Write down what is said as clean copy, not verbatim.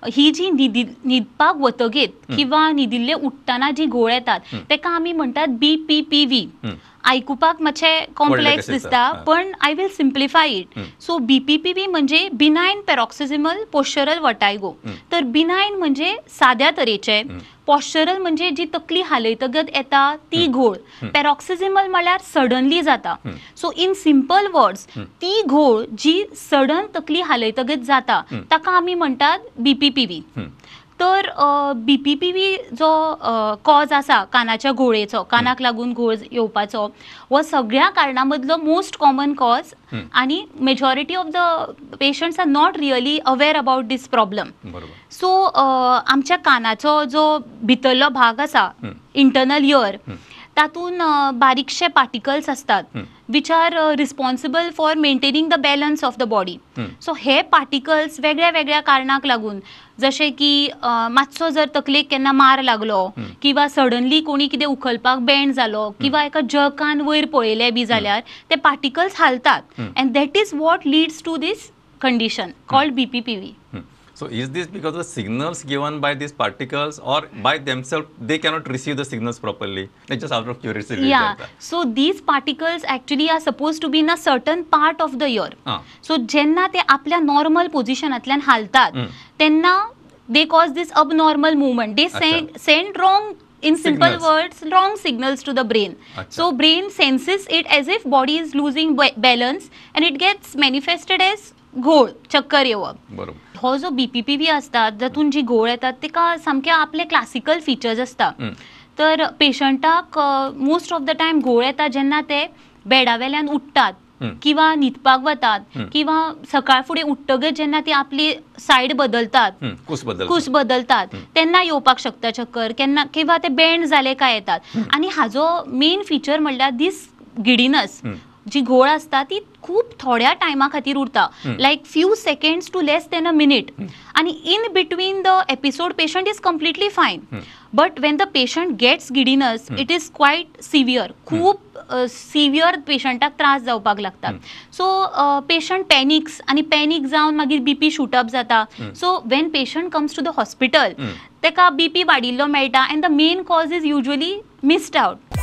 ही जी न्हिदपाक वतगीत किंवा न्हिदिल्ले उठ्ठना जी घोळ येतात तेका आमी म्हणटात BPPV. आयकुपाक मातशें कॉम्प्लेक्स दिसता पण I will simplify it. So BPPV म्हणजे बिनायन पॅरॉक्सिझमल पोश्चरल वर्टायगो. तर बिनायन म्हणजे साद्या तरेचे, पॉश्चरल म्हणजे जी तकली हालयतगत येता ती घोळ, पॅरॉक्सिझमल म्हळ्यार सडनली जाता. सो इन सिंपल वर्ड्स ती घोळ जी सडन तकली हालयतगत जाता ताका आमी म्हणटात BPPV. तर BPPV जो कॉज आसा कानाच्या घोळेचो, कानाक लागून घोळ येवपाचो, हो सगळ्या कारणां मदलो मोस्ट कॉमन कॉज आनी majority of the patients are not really aware about this problem. So आमच्या कानाचो जो भितरलो भाग आसा इंटरनल इयर, तातूंत बारीकशे पार्टिकल्स आसतात which are responsible for maintaining the balance of the body. So hey particles वेगळ्या वेगळ्या कारणाक लागून, जशें की मातसो जर तकलेक केन्ना मार लागलो किंवा सडनली कोणी कितें उखलपाक बेंड जालो किंवा एका जकान वयर पळयलें बी जाल्यार ते particles हालतात and that is what leads to this condition called BPPV. So is this because the signals given by these particles or by themselves they cannot receive the signals properly? It's just out of curiosity. Yeah. So these particles actually are supposed to be in a certain part of the ear. So जेन्ना ते आपल्या normal पोझिशनांतल्यान हालतात तेन्ना they cause this abnormal movement. They send wrong, in simple words, wrong signals to the brain. So brain senses it as if body is losing balance and it gets manifested as घोळ, चक्कर येवप. बरोबर. हो जो BPPV आसता जातून जी घोळ येतात तेका सामके आपले क्लासिकल फिचर्स आसता. तर पेशंटाक मोस्ट ऑफ the time घोळ येता जेन्ना ते बेडा वेल्यान उठ्ठात किंवा न्हिदपाक वतात किंवा सकाळ फुडें उठ्ठगच जेन्ना ती आपली सायड बदलतात, कूस बदलतात तेन्ना येवपाक शकता चक्कर, केन्ना किंवा ते बेंड जाले काय येतात. आनी हाजो मेन फिचर म्हणल्यार दीस गिडिनस जी घोळ आसता ती खूब थोड्या टायमा खातीर उरता, like few seconds to less than a minute, आनी in between the episode patient is completely fine. But when the patient gets giddiness it is quite severe, खूब सिवियर पेशंटाक त्रास जावपाक लागता. सो पेशंट पॅनिक्स आनी पॅनीक जावन मागीर बीपी शूट अप जाता. So when patient comes to the hospital तेका बीपी वाडिल्लो मेळटा and the main cause is usually missed out.